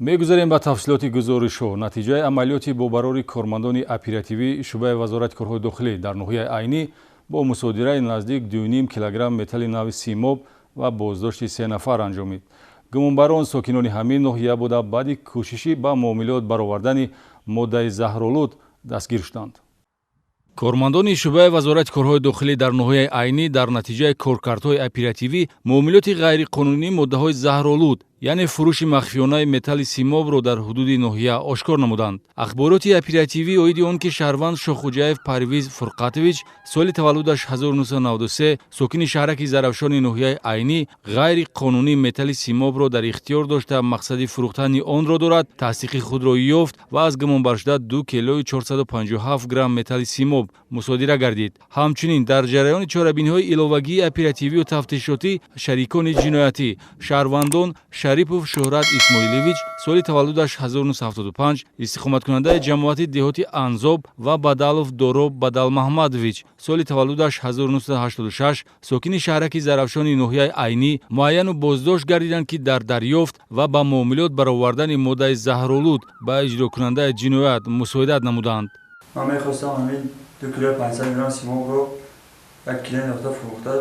Мегузарем ба тафсилоти гузоришҳо. Натиҷаи амалиёти бо барори кормандони оперативии шӯъбаи Вазорати корҳои дохилӣ дар ноҳияи Айнӣ бо мусодираи наздик 2,5 килограмм металли нави симоб ва боздошти 3 нафар анҷомид. Гумонбарон сокинони ҳамин ноҳия буда, баъди кӯшишӣ ба муомилот баровардани моддаи заҳролуд дастгир шуданд. Кормандони шӯъбаи Вазорати корҳои дохилӣ дар ноҳияи Айнӣ дар натиҷаи коркардҳои оперативӣ муомилоти ғайриқонунии моддаҳои заҳролуд, яъне фурӯши махфиёнаи металли симобро дар ҳудуди ноҳия ошкор намуданд. Ахбороти оперативӣ оиди он ки шаҳрванд Шоххуҷаев Парвиз Фурқатович, соли таваллудаш 1993, сокини шаҳраки Зарафшони ноҳияи Айнӣ, ғайриқонунӣ металли симобро дар ихтиёр дошта, мақсади фурӯхтани онро дорад, тасдиқи худро ёфт ва аз гумонбаршуда 2 килои 457 грамм металли симоб мусодира гардид. Ҳамчунин дар ҷараёни чорабиниҳои иловагии оперативию тафтишотӣ шарикони ҷиноятӣ, шаҳрвандон Шарипов Шӯҳрат Исмоилович, соли таваллудаш 1975, истиқоматкунандаи ҷамоати деҳоти Анзоб, ва Бадалов Дороб Бадалмаҳмадович, соли таваллудаш 1986, сокини шаҳраки Зарафшони ноҳияи Айнӣ, муайяну боздошт гардиданд, ки дар дарёфт ва ба муомилот баровардани моддаи заҳролуд ба иҷрокунандаи ҷиноят мусоидат намуданд. Ман мехостам ҳамин 2 килои 500 грамм симобро як килои ёфта фурӯхта.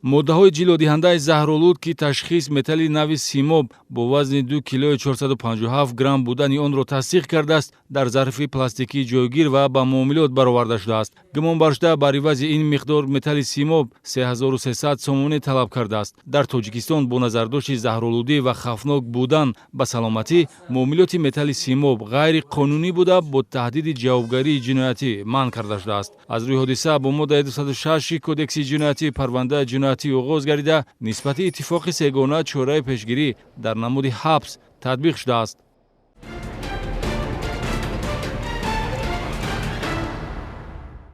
Моддаҳои ҷилодиҳандаи заҳролуд, ки ташхис металли нави симоб бо вазни 2 килои 457 грамм будани онро тасдиқ кардааст, дар зарфи пластикӣ ҷойгир ва ба муомилот бароварда шудааст. Гумонбаршуда бар ивази ин миқдор металли симоб 3300 сомонӣ талаб кардааст. Дар Тоҷикистон бо назардошти заҳролудӣ ва хавфнок будан ба саломатӣ муомилоти металли симоб ғайриқонунӣ буда, бо таҳдиди ҷавобгарии ҷиноятӣ манъ карда шудааст. Аз рӯи ҳодиса бо моддаи 206 Кодекси ҷиноятӣ парвандаи ҷиноятӣ оғоз гардида, нисбати иттифоқи сегона чораи пешгирӣ дар намуди ҳабс татбиқ шудааст.